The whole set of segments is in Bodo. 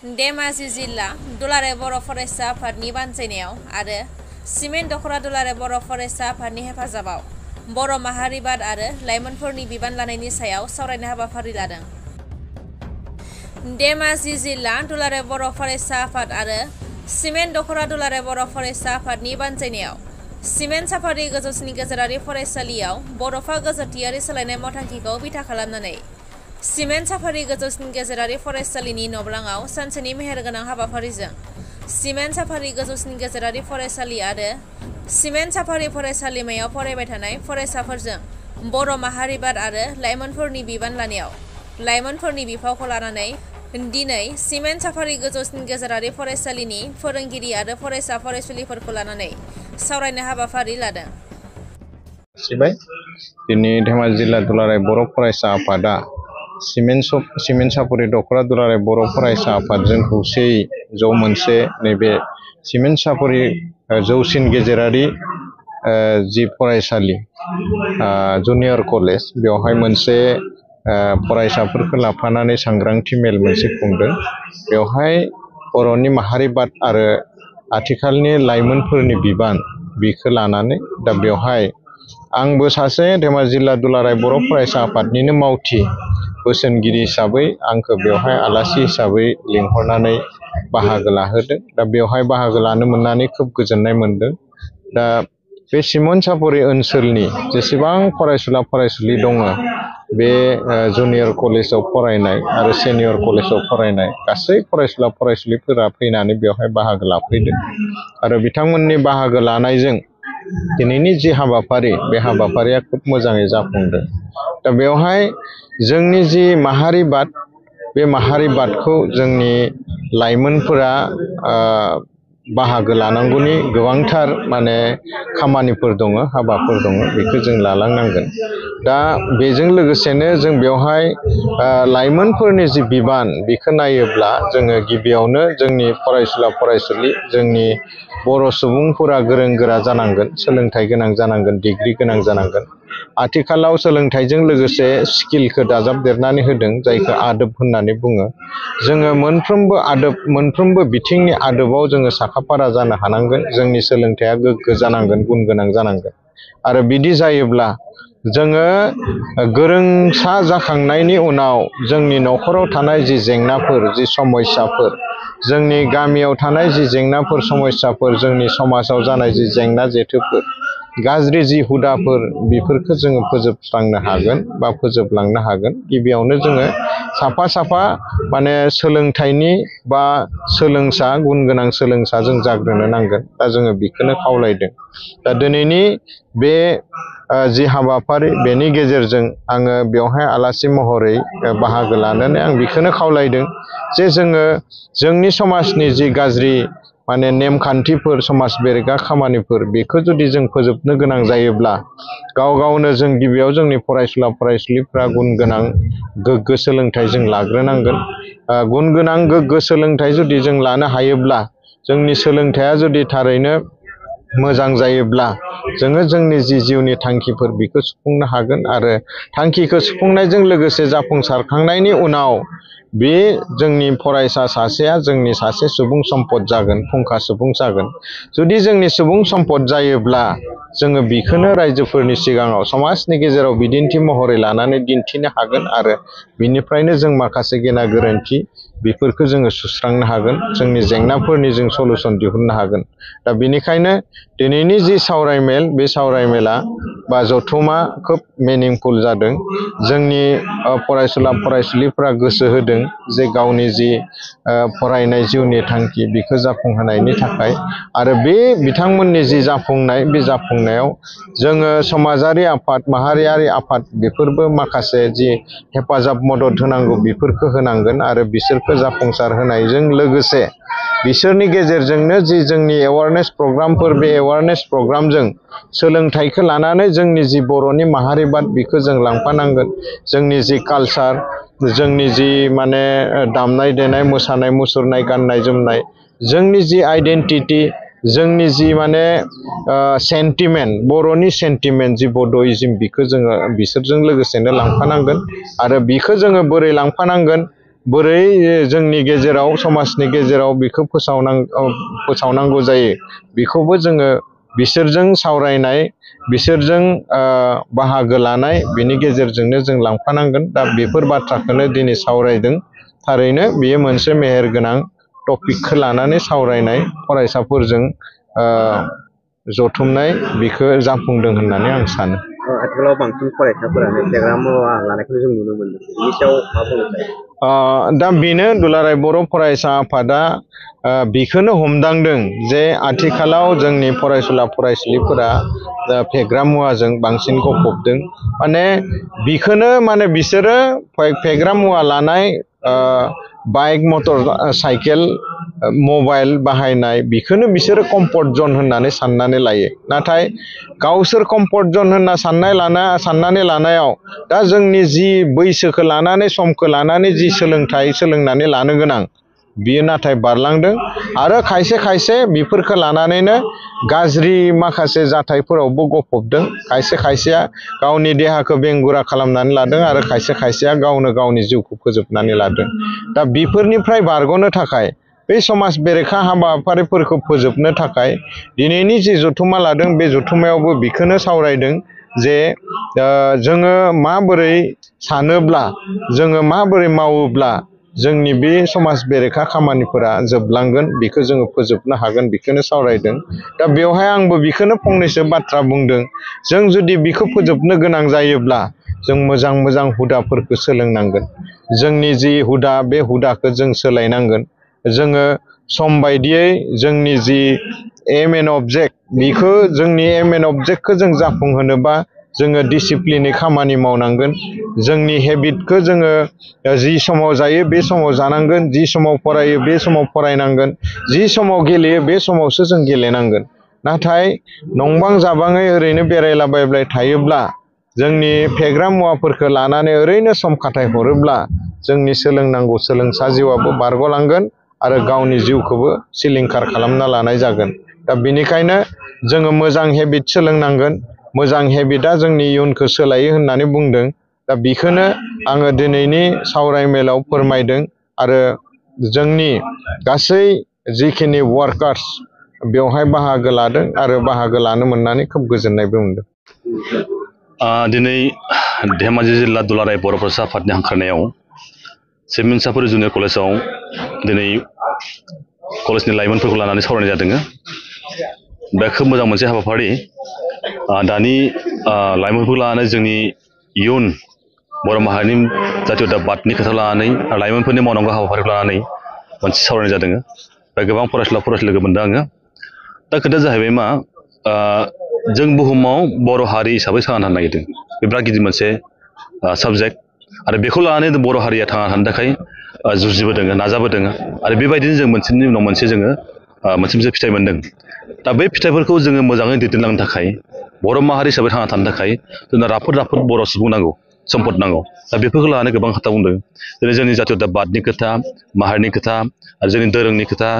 धेमाजि जिल्ला दुलाराय बर' फरायसा आफादनि बानजायनायाव आरो सिमेन्ट दख'रा दुलाराय बर' फरायसा आफादनि हेफाजाबाव बर' माहारिबाद आरो लाइमोनफोरनि बिबान लानायनि सायाव सावरायनाय हाबाफारि लादों। धेमाजि जिल्ला दुलाराय बर' फरायसा आफाद आरो सिमेन्ट दख'रा दुलाराय बर' फरायसा आफादनि बानजायनायाव सिमेन्ट साफारि गोजौसिन गेजेरारि फरायसालियाव बड'फा गोजोरथियारि सोलायनाय मावथांखिखौ बिथा खालामनानै सिमेन्ट साफारि गोजौसिन गेजेरारि फरायसालिनि न'ब्लाङाव सानसेनि मेहेरगोनां हाबाफारिजों सिमेन्ट साफारि गोजौसिन गेजेरारि फरायसालि आरो सिमेन्ट साफारि फरायसालिमायाव फरायबाय थानाय फरायसाफोरजों बर' माहारिबाद आरो लाइमोनफोरनि बिबान लानायाव लाइमोनफोरनि बिफावखौ लानानै दिनै सिमेन्ट साफारि गोजौसिन गेजेरारि फरायसालिनि फोरोंगिरि आरो फरायसा फरायसुलिफोरखौ लानानै सावरायनाय हाबाफारि लादों। दिनै धेमाजि जिल्ला दुलाराय बर' फरायसा आफादा सिमेन्ट साफारि दख'रा दुलाराय बर' फरायसा आफादजों खौसेयै मोनसे नैबे सिमेन्ट साफारि जौसिन गेजेरारि जि फरायसालि जुनियर कलेज बेवहाय मोनसे फरायसाफोरखौ लाफानानै सांग्रांथि मेल मोनसे खुंदों। बेवहाय बर'नि माहारिबाद आरो आथिखालनि लाइमोनफोरनि बिबान बेखौ लानानै दा बेवहाय आंबो सासे धेमाजि जिल्ला दुलाराय बर' फरायसा आफादनिनो मावथि बोसोनगिरि हिसाबै आंखौ बेवहाय आलासि हिसाबै लिंहरनानै बाहागो लाहोदों। दा बेवहाय बाहागो लानो मोननानै खोब गोजोननाय मोनदों। दा बे सिमेन्ट साफारि ओनसोलनि जेसेबां फरायसुला फरायसुलि दङ बे जुनियर कलेजाव फरायनाय आरो सेनियर कलेजाव फरायनाय गासै फरायसुला फरायसुलिफोरा फैनानै बेवहाय बाहागो लाफैदों आरो बिथांमोननि बाहागो लानायजों दिनैनि जि हाबाफारि बे हाबाफारिया खोब मोजाङै जाफुंदों। दा बेवहाय जोंनि जि माहारिबाद बे माहारिबादखौ जोंनि लाइमोनफोरा बाहागो लानांगौनि गोबांथार खामानिफोर दङ, हाबाफोर दङ, बेखौ जों लालांनांगोन। दा बेजों लोगोसेनो जों बेवहाय लाइमोनफोरनि जि बिबान बेखौ नायोब्ला जोङो गिबियावनो जोंनि फरायसुला फरायसुलि जोंनि बर' सुबुंफोरा गोरों गोरा जानांगोन, सोलोंथाइ गोनां जानांगोन, डिग्रि गोनां जानांगोन। आथिखालाव सोलोंथाइजों लोगोसे स्किलखौ दाजाबदेरनानै होदों जायखौ आदब होननानै बुङो। जोङो मोनफ्रोमबो बिथिंनि आदबाव जोङो साखाफारा जानो हानांगोन। जोंनि सोलोंथाइया गोग्गो जानांगोन, गुन गोनां जानांगोन आरो बिदि जायोब्ला जोङो गोरोंसा जाखांनायनि उनाव जोंनि न'खराव थानाय जि जेंनाफोर, जि समस्याफोर, जोंनि गामियाव थानाय जि जेंनाफोर समस्याफोर, जोंनि समाजाव जानाय जि जेंना जेथोफोर, गाज्रि जि हुदाफोर बेफोरखौ जोङो फोजोबस्रांनो हागोन बा फोजोबलांनो हागोन। गिबियावनो जोङो साफा सोलोंथाइनि बा सोलोंसा, गुन गोनां सोलोंसा जों जाग्रोनो नांगोन। दा जोङो बेखौनो खावलायदों। दा दिनैनि बे जि हाबाफारि बेनि गेजेरजों आङो बेवहाय आलासि महरै बाहागो लानानै आं बेखौनो खावलायदों जे जोङो जोंनि समाजनि जि गाज्रि नेमखान्थिफोर, समाज बेरेखा खामानिफोर बेखौ जुदि जों फोजोबनो गोनां जायोब्ला गावनो जों गिबियाव जोंनि फरायसुला फरायसुलिफ्रा गुन गोनां गोग्गो सोलोंथाइ जों लाग्रोनांगोन। गुन गोनां गोग्गो सोलोंथाइ जुदि जों लानो हायोब्ला, जोंनि सोलोंथाइया जुदि थारैनो मोजां जायोब्ला जोङो जोंनि जि जिउनि थांखिफोर बेखौ सुफुंनो हागोन आरो थांखिखौ सुफुंनायजों लोगोसे जाफुंसारखांनायनि उनाव बे जोंनि फरायसा सासेया जोंनि सासे सुबुं सम्पद जागोन, फुंखा सुबुं जागोन। जुदि जोंनि सुबुं सम्पद जायोब्ला जोङो बेखौनो रायजोफोरनि सिगाङाव समाजनि गेजेराव बिदिन्थि महरै लानानै दिन्थिनो हागोन आरो बिनिफ्रायनो जों माखासे गेना गोरोन्थि बेफोरखौ जोङो सुस्रांनो हागोन, जोंनि जेंनाफोरनि जों सलुसन दिहुननो हागोन। दा बेनिखायनो दिनैनि जि सावरायमेल बे सावरायमेला बा जथुमा खोब मिनिंफुल जादों। जोंनि फरायसुला फरायसुलिफ्रा गोसो होदों जे गावनि जि फरायनाय जिउनि थांखि बेखौ जाफुंहोनायनि थाखाय आरो बे बिथांमोननि जि जाफुंनाय बे जाफुंनायाव जोङो समाजारि आफाद, माहारियारि आफाद बेफोरबो माखासे जि हेफाजाब मदद होनांगौ बेफोरखौ होनांगोन आरो बिसोरखौ जाफुंसार होनायजों लोगोसे बिसोरनि गेजेरजोंनो जि जोंनि एवारनेस प्रग्रामफोर, बे एवारनेस प्रग्रामजों सोलोंथाइखौ लानानै जोंनि जि बर'नि माहारिबाद बेखौ जों लांफानांगोन। जोंनि जि कालसार, जोंनि जि दामनाय देनाय, मोसानाय मुसुरनाय, गाननाय जोमनाय, जोंनि जि आइडेन्टिटि, जोंनि जि सेन्टिमेन्ट, बर'नि सेन्टिमेन्ट जि बड'इज्म बेखौ जोङो बिसोरजों लोगोसेनो लांफानांगोन आरो बिखौ जोङो बोरै लांफानांगोन बोरै जोंनि गेजेराव समाजनि गेजेराव बेखौ फोसावनांगौ जायो बेखौबो जोङो बिसोरजों सावरायनाय बिसोरजों बाहागो लानाय बिनि गेजेरजोंनो जों लांफानांगोन। दा बेफोर बाथ्राखौनो दिनै सावरायदों। थारैनो बेयो मोनसे मेहेरगोनां टपिकखौ लानानै सावरायनाय फरायसाफोरजों जथुमनाय बेखौ जाफुंदों होननानै आं सानो। आथिखालाव बांसिन फरायसाफोरानो फेग्रा मुवा लानायखौ जों नुनो मोनो। बेनि सायाव मा बुंनो सानो? दा बेनो दुलाराय बर' फरायसा आफादा बेखौनो हमदांदों जे आथिखालाव जोंनि फरायसुला फरायसुलिफोरा फेग्रा मुवाजों बांसिन गफबदों। माने बिखौनो माने बिसोरो फेग्रा मुवा लानाय बाइक मटर साइकेल मबाइल बाहायनाय बेखौनो बिसोरो कम्फर्ट जन होननानै साननानै लायो। नाथाय गावसोर कम्फर्ट जन होनना साननानै लानायाव दा जोंनि जि बैसोखौ लानानै समखौ लानानै जि सोलोंथाइ सोलोंनानै लानो गोनां बियो नाथाय बारलांदों। आरो खायसे खायसे बेफोरखौ लानानैनो गाज्रि माखासे जाथायफोरावबो गफबदों। खायसे खायसेया गावनि देहाखौ बेंगुरा खालामनानै लादों आरो खायसे खायसेया गावनो गावनि जिउखौ फोजोबनानै लादों। दा बेफोरनिफ्राय बारग'नो थाखाय बे समाज बेरेखा हाबाफारिफोरखौ फोजोबनो थाखाय दिनैनि जि जथुम्मा लादों बे जथुम्मायावबो बेखौनो सावरायदों जे जोङो माबोरै सानोब्ला जोङो माबोरै मावोब्ला जोंनि बे समाज बेरेखा खामानिफोरा जोबलांगोन बेखौ जोङो फोजोबनो हागोन बेखौनो सावरायदों। दा बेवहाय आंबो बेखौनो फंनैसो बाथ्रा बुंदों। जों जुदि बेखौ फोजोबनो गोनां जायोब्ला जों मोजां मोजां हुदाफोरखौ सोलोंनांगोन। जोंनि जि हुदा बे हुदाखौ जों सोलायनांगोन। जोङो सम बायदियै जोंनि जि एम एन्ड अबजेक्ट बेखौ जोंनि एम एन्ड अबजेक्टखौ जों जाफुंहोनोबा जोङो डिसिप्लिनै खामानि मावनांगोन। जोंनि हेबिटखौ जोङो जि समाव जायो बे समाव जानांगोन, जि समाव फरायो बे समाव फरायनांगोन, जि समाव गेलेयो बे समावसो जों गेलेनांगोन। नाथाय नंबां जाबाङै ओरैनो बेरायलाबायबाय थायोब्ला जोंनि फेग्रा मुवाफोरखौ लानानै ओरैनो सम खाथाय हरोब्ला जोंनि सोलोंनांगौ सोलोंसा जिउआबो बारग'लांगोन आरो गावनि जिउखौबो सिलिंखार खालामना लानाय जागोन। दा बेनिखायनो जोङो मोजां हेबिट सोलोंनांगोन। मोजां हेबिटआ जोंनि इयुनखौ सोलायो होननानै बुंदों। दा बेखौनो आङो दिनैनि सावरायमेलाव फोरमायदों आरो जोंनि गासै जिखिनि वार्कार्स बेवहाय बाहागो लादों आरो बाहागो लानो मोननानै खोब गोजोननायबो मोनदों। दिनै धेमाजि जिल्ला दुलाराय बर' फरायसा आफादनि हांख्रायनायाव सिमेन्सापुरि जुनियर कलेजाव दिनै कलेजनि लाइमोनफोरखौ लानानै सावरायनाय जादों। बे खोब मोजां मोनसे हाबाफारि। दानि लाइमोनफोरखौ लानानै जोंनि इयुन बर' माहारिनि जातीयताबादनि खोथा लानानै लाइमोनफोरनि मावनांगौ हाबाफारिखौ लानानै मोनसे सावरायनाय जादों। बेहाय गोबां फरायसुला फरायसुलि लोगो मोनदों आङो। दा खोथाया जाहैबाय मा जों बुहुमाव बर' हारि हिसाबै थांना थानो नागिरदों। बे बिराद गिदिर मोनसे साबजेक्ट आरो बेखौ लानानै बर' हारिया थांना थानो थाखाय जुजिबोदों नाजाबोदों आरो बेबायदिनो जों मोनसेनि उनाव मोनसे जोङो मोनसे फिथाइ मोन्दों। दा बे फिथाइफोरखौ जोङो मोजाङै दैदेनलांनो थाखाय बर' माहारि हिसाबै थांना थानो थाखाय जोंनो राफोद बर' सुबुं नांगौ, सम्पद नांगौ। दा बेफोरखौ लानानै गोबां खोथा बुंदों। जेरै जोंनि जातीयताबादनि खोथा, माहारिनि खोथा आरो जोंनि दोरोंनि खोथा,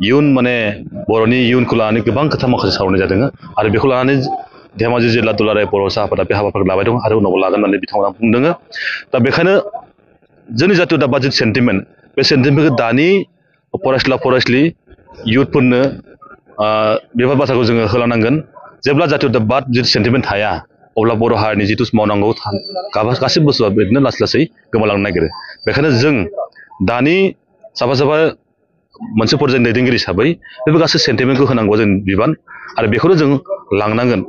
इयुन माने बर'नि इयुनखौ लानानै गोबां खोथा माखासे सावरायनाय जादों आरो बेखौ लानानै धेमाजि जिल्ला दुलाराय बर' आफादा बे हाबाफारिखौ लाबाय दं आरो उनावबो लागोन होननानै बिथांमोना बुंदों। दा बेखायनो जोंनि जातीयताबाद जिथु सेन्टिमेन्ट बे सेन्टिमेन्टखौ दानि फरायसुला फरायसुलि इयुथफोरनो बेफोर बाथ्राखौ जोङो होलांनांगोन। जेब्ला जातीयताबाद जिथु सेन्टिमेन्ट थाया अब्ला बर' हारिनि जिथु मावनांगौ गासैबो बुस्थुआ बिदिनो लासै लासै गोमालांनो नागिरो। बेखायनो जों दानि साफा साफा मोनसे फरायसानि दैदेनगिरि हिसाबै बेफोर गासै सेन्टिमेन्टखौ होनांगौ जों बिबान आरो बेखौनो जों लांनांगोन।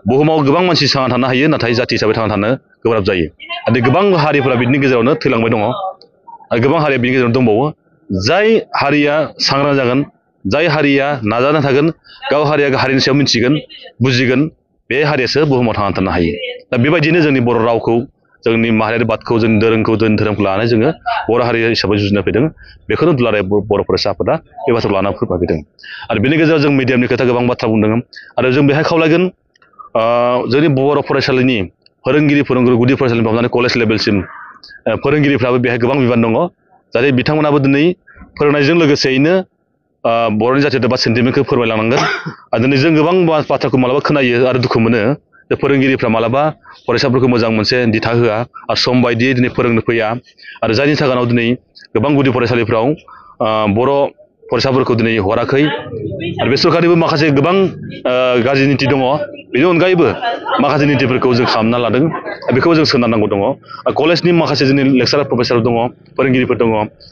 बुहुमाव गोबां मानसि थांना थानो हायो, नाथाय जाथि हिसाबै थांना थानो गोब्राब जायो। आरो गोबां हारिफोरा बिनि गेजेरावनो थैलांबाय दङ आरो गोबां हारिया बिनि गेजेरावनो दंबावो। जाय हारिया सांग्रां जागोन, जाय हारिया नाजाना थागोन, गाव हारिया हारिनि सायाव मिथिगोन, बुजिगोन, बे हारियासो बुहुमाव थांना थानो हायो। दा बेबायदिनो जोंनि बर' रावखौ, जोंनि माहारियारिबादखौ, जोंनि दोरोंखौ, जोंनि धोरोमखौ लानानै जोङो बर' हारि हिसाबै जुजिनो फैदों। बेखौनो दुलाराय बर' फरायसा आफादा बे बाथ्राखौ लानानै फोरमायफैदों। आरो बेनि गेजेराव जों मिडियामनि खोथा गोबां बाथ्रा बुंदों आरो जों बेहाय खावलायगोन जोंनि बर' फरायसालिनि फोरोंगिरि गुदि फरायसालिनिफ्राय हमनानै कलेज लेभेलसिम फोरोंगिरिफ्राबो बेहाय गोबां बिबान दङ। जाहाथे बिथांमोनाबो दिनै फोरोंनायजों लोगोसेयैनो बर'नि जातीयताबाद सेन्टिमेन्टखौ फोरमायलांनांगोन। आरो दिनै जों गोबां बाथ्राखौ मालाबा खोनायो आरो दुखु मोनो जे फोरोंगिरिफ्रा मालाबा फरायसाफोरखौ मोजां मोनसे दिथा होआ आरो सम बायदियै दिनै फोरोंनो फैया आरो जायनि जाहोनाव दिनै गोबां गुदि फरायसालिफ्राव बर' फरायसाफोरखौ दिनै हराखै आरो बे सरकारनिबो माखासे गोबां गाज्रि निति दङ बेनि अनगायैबो माखासे नितिफोरखौ जों खालामना लादों बेखौ जों सोनारनांगौ दङ कलेजनि माखासे जोंनि लेक्सारार प्रफेसार दङ फोरोंगिरिफोर दङ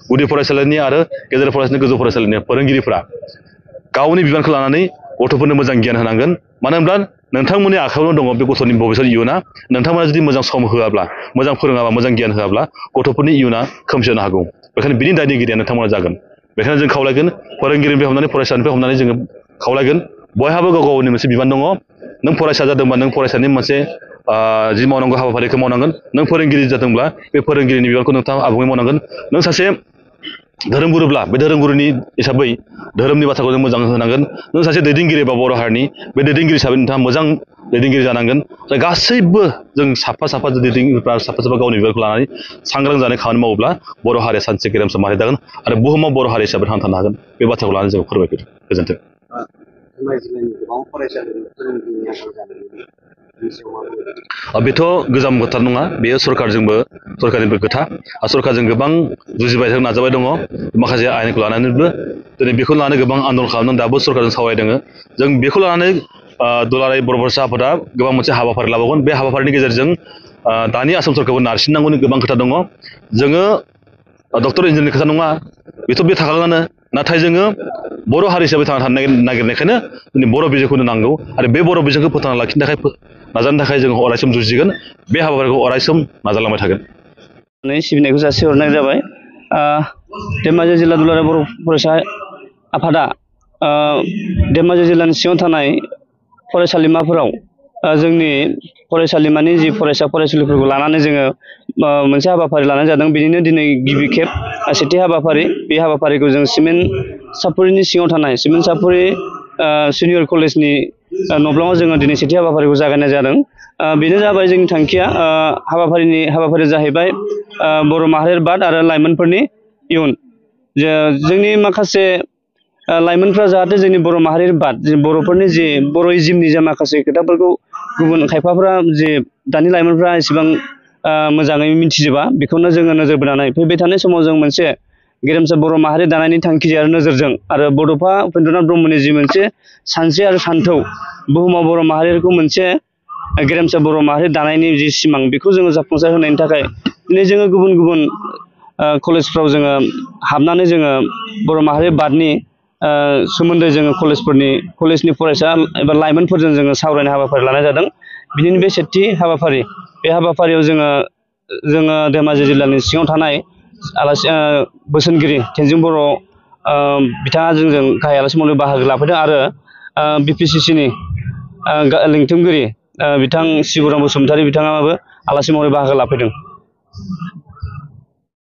गुदि फरायसालिनि आरो गेजेर फरायसालिनि गोजौ फरायसालिनि फोरोंगिरिफोरा गावनि बिबानखौ लानानै गथ'फोरनो मोजां गियान होनांगोन मानो होनब्ला नोंथांमोननि आखायावनो दङ बे गथ'नि भबिष्यत इयुना नोंथांमोना जुदि मोजां सम होआब्ला मोजां फोरोङाब्ला मोजां गियान होआब्ला गथ'फोरनि इयुना खोमसि जानो हागौ बेखायनो बिनि दायनिगिरिया नोंथांमोना जागोन बेखायनो जों खावलायगोन फोरोंगिरिनिफ्राय हमनानै फरायसानिफ्राय हमनानै जोङो खावलायगोन बयहाबो गाव गावनि मोनसे बिबान दङ नों फरायसा जादोंबा नों फरायसानि मोनसे जि मावनांगौ हाबाफारिखौ मावनांगोन नों फोरोंगिरि जादोंब्ला बे फोरोंगिरिनि बिबानखौ नोंथाङा आबुङै मावनांगोन नों सासे धोरोमगुरुब्ला बे धोरोमगुरुनि हिसाबै धोरोमनि बाथ्राखौ जों मोजां होनांगोन नों सासे दैदेनगिरि बा बर' हारिनि बे दैदेनगिरि हिसाबै नोंथाङा मोजां दैदेनगिरि जानांगोन गासैबो जों साफा दैदेनगिरिफ्रा साफा गावनि बिबानखौ लानानै सांग्रां जानाय खामानि मावोब्ला बर' हारिया सानसे गेरेमसा माहारि जागोन आरो बुहुमाव बर' हारि हिसाबै थांना थानो हागोन बे बाथ्राखौ लानानै जों फोरमायगोन गोजोन्थों बेथ' गोजाम खोथा नङा बेयो सरकारनिबो खोथा सरकारजों गोबां जुजिबाय थानो नाजाबाय दङ माखासे आयेनखौ लानानैबो दिनै बेखौ लानानै गोबां आन्दलन खालामदों दाबो सरकारजों सावरायदों जों बेखौ लानानै दुलाराय बर' फरायसा आफादा गोबां मोनसे हाबाफारि लाबावगोन बे हाबाफारिनि गेजेरजों दानि आसाम सरकारखौ नारसिननांगौनि गोबां खोथा दङ जोङो डक्टर इन्जिनियारनि खोथा नङा बेथ' बे थाखागोनानो नाथाय जोङो बर' हारि हिसाबै थांना थानो नागिरनायखायनो जोंनि बर' बिजोंखौनो नांगौ आरो बे बर' बिजोंखौ फोथांना लाखिनो थाखाय नाजानो थाखाय जों अरायसम जुजिगोन बे हाबाफारिखौ अरायसम नाजालांबाय थागोन सिबिनायखौ जासिहरनाय जाबाय धेमाजि जिल्ला दुलाराय बर' फरायसा आफादा धेमाजि जिल्लानि सिङाव थानाय फरायसालिमाफोराव जोंनि फरायसालिमानि जि फरायसालिफोरखौ लानानै जोङो मोनसे हाबाफारि लानाय जादों बिनिनो दिनै गिबि खेब सेथि हाबाफारि बे हाबाफारिखौ जों सिमेन्ट सापुरिनि सिङाव थानाय सिमेन्ट सापुरि सिनियर कलेजनि नब्लाङाव जोङो दिनै सेथि हाबाफारिखौ जागायनाय जादों बेनो जाबाय जोंनि थांखिया हाबाफारिया जाहैबाय बर' माहारि बाद आरो लाइमोनफोरनि इयुन जोंनि माखासे लाइमोनफ्रा जाहाथे जोंनि बर' माहारिनि बाद बर'फोरनि जि बर'इजिमनि जा माखासे खोथाफोरखौ गुबुन खायफाफ्रा जे दानि लाइमोनफ्रा एसेबां मोजाङै मिथिजोबा बेखौनो जोङो नोजोर बोनानै फैबाय थानाय समाव जों मोनसे गेरेमसा बर' माहारि दानायनि थांखि आरो नोजोरजों आरो बड'फा उपेन्द्रनाथ ब्रह्मनि जि मोनसे सानस्रि आरो सान्थौ बुहुमाव बर' माहारिखौ मोनसे गेरेमसा बर' माहारि दानायनि जि सिमां बेखौ जोङो जाफुंसार होनायनि थाखाय दिनै जोङो गुबुन गुबुन कलेजफ्राव जोङो हाबनानै जोङो बर' माहारि बादनि सोमोन्दै जोङो कलेजनि फरायसा एबा लाइमोनफोरजों जोङो सावरायनाय हाबाफारि लानाय जादों बिदिनो बे सेथि हाबाफारि बे हाबाफारियाव जोङो धेमाजि जिल्लानि सिङाव थानाय आलासि बोसोनगिरि थेनजिं बर' बिथाङा जोंजों गाहाय आलासि महरै बाहागो लाफैदों आरो BPCCनि लिंथुमगिरि बिथां शिबराम बसुमतारी बिथाङाबो आलासि महरै बाहागो लाफैदों।